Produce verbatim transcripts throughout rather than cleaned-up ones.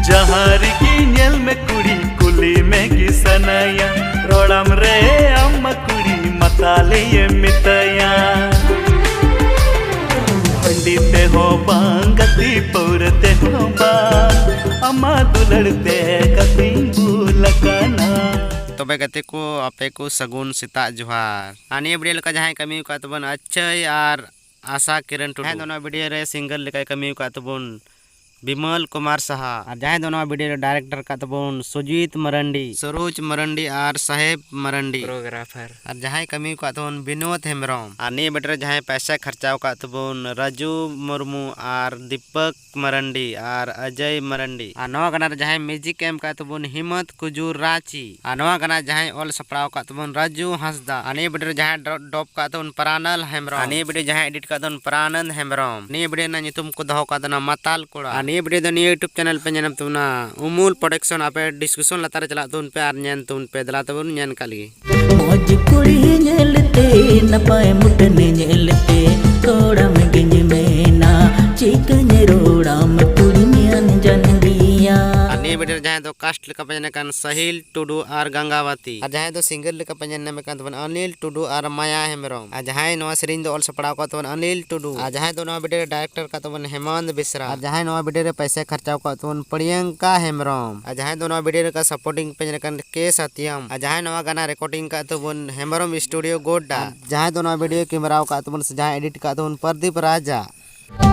ᱡᱟᱦᱟᱸ ᱨᱮᱜᱮ ᱧᱮᱞ ᱢᱮ ᱠᱩᱲᱤ, ᱠᱩᱞᱤ ᱢᱮ ᱜᱮ ᱥᱟᱱᱟᱭᱟ᱾ ᱨᱚᱲᱟᱢ ᱨᱮ ᱟᱢ ᱢᱟ ᱠᱩᱲᱤ, ᱢᱟᱛᱟᱞᱮ ᱢᱮᱛᱟᱭᱟ᱾ ᱦᱟᱺᱰᱤ ᱛᱮᱦᱚᱸ ᱵᱟᱝ, ᱜᱟᱛᱮ ᱯᱟᱹᱣᱨᱟᱹ ᱛᱮᱦᱚᱸ ᱵᱟᱝ, ᱟᱢᱟᱜ ᱫᱩᱞᱟᱹᱲ ᱛᱮ ᱜᱟᱛᱮᱧ ᱵᱩᱞ ᱟᱠᱟᱱᱟ᱾ ᱛᱚᱵᱮ ᱜᱟᱛᱮ ᱠᱚ, ᱟᱯᱮ ᱠᱚ ᱥᱟᱹᱜᱩᱱ ᱥᱮᱛᱟᱜ ᱡᱚᱦᱟᱨ᱾ ᱟᱨ ᱱᱤᱭᱟᱹ video ᱞᱮᱠᱟ ᱡᱟᱦᱟᱸᱭ ᱠᱟᱹᱢᱤ ᱟᱠᱟᱫ ᱛᱟᱵᱚᱱ ᱟᱪᱪᱷᱟᱹᱭ ᱟᱨ ᱟᱥᱟ ᱠᱤᱨᱚᱱ ᱴᱩᱰᱩ᱾ ᱡᱟᱦᱟᱸᱭ ᱫᱚ ᱱᱚᱣᱟ video ᱨᱮ singer ᱞᱮᱠᱟᱭ ᱠᱟᱹᱢᱤ ᱟᱠᱟᱫ ᱛᱟᱵᱚᱱ ᱵᱤᱢᱚᱞ ᱠᱩᱢᱟᱨ ᱥᱟᱦᱟ᱾ ᱟᱨ ᱡᱟᱦᱟᱸᱭ ᱫᱚ ᱱᱚᱣᱟ video ᱨᱮ director ᱟᱠᱟᱫ ᱛᱟᱵᱚᱱ ᱥᱩᱡᱤᱛ ᱢᱟᱨᱟᱱᱰᱤ, ᱥᱚᱨᱳᱡᱽ ᱢᱟᱨᱟᱱᱰᱤ ᱟᱨ ᱥᱟᱦᱮᱵ ᱢᱟᱨᱟᱱᱰᱤ᱾ Choreographer᱾ ᱟᱨ ᱡᱟᱦᱟᱸᱭ ᱠᱟᱹᱢᱤ ᱟᱠᱟᱫ ᱛᱟᱵᱚᱱ ᱵᱤᱱᱳᱫ ᱦᱮᱢᱵᱨᱚᱢ᱾ ᱟᱨ ᱱᱤᱭᱟᱹ video ᱨᱮ ᱡᱟᱦᱟᱸᱭ ᱯᱚᱭᱥᱟ ᱠᱷᱚᱨᱪᱟ ᱟᱠᱟᱫ ᱛᱟᱵᱚᱱ ᱨᱟᱡᱩ ᱢᱩᱨᱢᱩ ᱟᱨ ᱫᱤᱯᱚᱠ ᱢᱟᱨᱟᱱᱰᱤ ᱟᱨ ᱚᱡᱚᱭ ᱢᱟᱨᱟᱱᱰᱤ᱾ ᱟᱨ ᱱᱚᱣᱟ ᱜᱟᱱᱟ ᱨᱮ ᱡᱟᱦᱟᱸᱭ music ᱮᱢ ᱟᱠᱟᱫ ᱛᱟᱵᱚᱱ ᱦᱤᱢᱚᱛ ᱠᱩᱡᱩᱨ ᱨᱟᱸᱪᱤ᱾ ᱟᱨ ᱱᱚᱣᱟ ᱜᱟᱱᱟ ᱡᱟᱦᱟᱸᱭ ᱚᱞ ᱥᱟᱯᱲᱟᱣ ᱟᱠᱟᱫ ᱛᱟᱵᱚᱱ ᱨᱟᱡᱩ ᱦᱟᱸᱥᱫᱟ᱾ ᱟᱨ ᱱᱤᱭᱟᱹ video ᱨᱮ ᱡᱟᱦᱟᱸᱭ ᱰᱨᱚ-, ᱰᱚᱯ ᱟᱠᱟᱫ ᱛᱟᱵᱚᱱ ᱯᱨᱟᱱᱟᱞ ᱦᱮᱢᱵᱨᱚᱢ᱾ ᱟᱨ ᱱᱤᱭᱟᱹ video ᱡᱟᱦᱟᱸᱭ edit ᱟᱠᱟᱫ ᱛᱟᱵᱚᱱ ᱯᱨᱟᱱᱟᱱᱫ ᱦᱮᱢᱵᱨᱚᱢ᱾ ᱱᱤᱭᱟᱹ video ᱨᱮᱱᱟᱜ ᱧᱩᱛᱩᱢ ᱠᱚ ᱫᱚᱦᱚ ᱟᱠᱟᱫ ᱛᱟᱵᱚᱱᱟ ᱢᱟᱛᱟᱞ ᱠᱚᱲᱟ᱾ ᱟᱨ ᱱᱤᱭᱟᱹ video ᱫᱚ ᱱᱤᱭᱟᱹ YouTube channel ᱯᱮ ᱧᱮᱞ ᱧᱟᱢ ᱛᱟᱵᱚᱱᱟ ᱩᱢᱩᱞ Production᱾ ᱟᱯᱮ description ᱞᱟᱛᱟᱨ ᱨᱮ ᱪᱟᱞᱟᱜ ᱛᱟᱵᱚᱱ ᱯᱮ ᱟᱨ ᱧᱮᱞ ᱛᱟᱵᱚᱱ ᱯᱮ᱾ ᱫᱮᱞᱟ ᱛᱟᱵᱚᱱ ᱧᱮᱞ ᱠᱟᱜ ᱞᱮᱜᱮ᱾ ᱢᱚᱡᱽ ᱠᱩᱲᱤ ᱧᱮᱞᱛᱮ, ᱱᱟᱯᱟᱭ ᱢᱩᱴᱷᱟᱹᱱ ᱧᱮᱞᱛᱮ, ᱨᱚᱲᱟᱢ ᱜᱤᱧ ᱢᱮᱱᱟ, ᱪᱤᱠᱟᱹᱧ ᱨᱚᱲᱟᱢ ᱠᱩᱲᱤᱧ ᱟᱱᱡᱟᱱ ᱜᱮᱭᱟ᱾ ᱟᱨ ᱱᱤᱭᱟᱹ video ᱨᱮ ᱡᱟᱦᱟᱸᱭ ᱫᱚ cast ᱞᱮᱠᱟ ᱯᱮ ᱧᱮᱞ ᱠᱟᱱ ᱥᱟᱦᱤᱞ ᱴᱩᱰᱩ ᱟᱨ ᱜᱟᱝᱜᱟᱵᱟᱛᱤ᱾ ᱟᱨ ᱡᱟᱦᱟᱸᱭ ᱫᱚ singer ᱞᱮᱠᱟ ᱯᱮ ᱧᱮᱞ ᱧᱟᱢᱮ ᱠᱟᱱ ᱛᱟᱵᱚᱱᱟ ᱚᱱᱤᱞ ᱴᱩᱰᱩ ᱟᱨ ᱢᱟᱭᱟ ᱦᱮᱢᱵᱨᱚᱢ᱾ ᱟᱨ ᱡᱟᱦᱟᱸᱭ ᱱᱚᱣᱟ ᱥᱮᱨᱮᱧ ᱫᱚ ᱚᱞ ᱥᱟᱯᱲᱟᱣ ᱟᱠᱟᱫ ᱛᱟᱵᱚᱱᱟ ᱚᱱᱤᱞ ᱴᱩᱰᱩ᱾ ᱟᱨ ᱡᱟᱦᱟᱸᱭ ᱫᱚ ᱱᱚᱣᱟ video ᱨᱮ director ᱟᱠᱟᱫ ᱛᱟᱵᱚᱱᱟ ᱦᱮᱢᱚᱱᱛ ᱵᱮᱥᱨᱟ᱾ ᱟᱨ ᱡᱟᱦᱟᱸᱭ ᱱᱚᱣᱟ video ᱨᱮ ᱯᱚᱭᱥᱟ ᱠᱷᱚᱨᱪᱟ ᱟᱠᱟᱫ ᱛᱟᱵᱚᱱᱟ ᱯᱨᱤᱭᱟᱝᱠᱟ ᱦᱮᱢᱵᱨᱚᱢ᱾ ᱟᱨ ᱡᱟᱦᱟᱸᱭ ᱫᱚ ᱱᱚᱣᱟ video ᱨᱮ support ᱯᱮ ᱧᱮᱞ ᱠᱟᱱ ᱠᱮ ᱥᱟᱛᱭᱟᱢ᱾ ᱟᱨ ᱡᱟᱦᱟᱸᱭ ᱱᱚᱣᱟ ᱜᱟᱱᱟ recording ᱟᱠᱟᱫ ᱛᱟᱵᱚᱱ ᱦᱮᱢᱵᱨᱚᱢ Studio ᱜᱳᱰᱰᱟ᱾ ᱟᱨ ᱡᱟᱦᱟᱸᱭ ᱫᱚ ᱱᱚᱣᱟ video camera ᱟᱠᱟᱫ ᱛᱟᱵᱚᱱ ᱥᱮ ᱡᱟᱦᱟᱸᱭ edit ᱟᱠᱟᱫ ᱛᱟᱵᱚᱱ ᱯᱨᱚᱫᱤᱯ ᱨᱟᱡᱟ᱾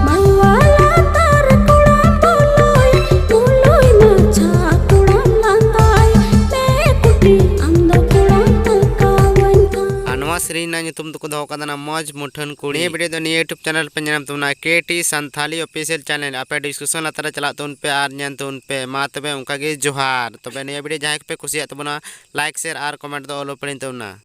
ᱢᱟᱞᱣᱟ ᱞᱟᱛᱟᱨ ᱠᱚᱲᱟ ᱵᱚᱞᱚᱭ, ᱵᱚᱞᱚᱭ ᱢᱟᱪᱷᱟ ᱠᱚᱲᱟ ᱞᱟᱸᱫᱟᱭ, ᱢᱮ ᱠᱩᱴᱤ ᱟᱢ ᱫᱚ ᱠᱚᱲᱟ ᱛᱟᱠᱟᱣᱟᱹᱧ ᱠᱷᱟᱱ᱾ ᱟᱨ ᱱᱚᱣᱟ ᱥᱮᱨᱮᱧ ᱨᱮᱱᱟᱜ ᱧᱩᱛᱩᱢ ᱫᱚᱠᱚ ᱫᱚᱦᱚ ᱠᱟᱫᱟ ᱱᱟ ᱢᱚᱡᱽ ᱢᱩᱴᱷᱟᱹᱱ ᱠᱩᱲᱤ᱾ ᱱᱤᱭᱟᱹ video ᱫᱚ ᱱᱤᱭᱟᱹ YouTube channel ᱯᱮ ᱧᱮᱞ ᱧᱟᱢ ᱛᱟᱵᱚᱱᱟ, K T Santali Official Channel᱾ ᱟᱯᱮ description ᱞᱟᱛᱟᱨ ᱨᱮ ᱪᱟᱞᱟᱜ ᱛᱟᱵᱚᱱ ᱯᱮ ᱟᱨ ᱧᱮᱞ ᱛᱟᱵᱚᱱ ᱯᱮ᱾ ᱢᱟ ᱛᱚᱵᱮ ᱚᱱᱠᱟ ᱜᱮ ᱡᱚᱦᱟᱨ᱾ ᱛᱚᱵᱮ ᱱᱤᱭᱟᱹ video ᱡᱟᱦᱟᱸᱭ ᱠᱚᱯᱮ ᱠᱩᱥᱤᱭᱟᱜ ᱛᱟᱵᱚᱱᱟ, like, share ᱟᱨ comment ᱫᱚ ᱟᱞᱚ ᱯᱮ ᱦᱤᱲᱤᱧ ᱛᱟᱵᱚᱱᱟ᱾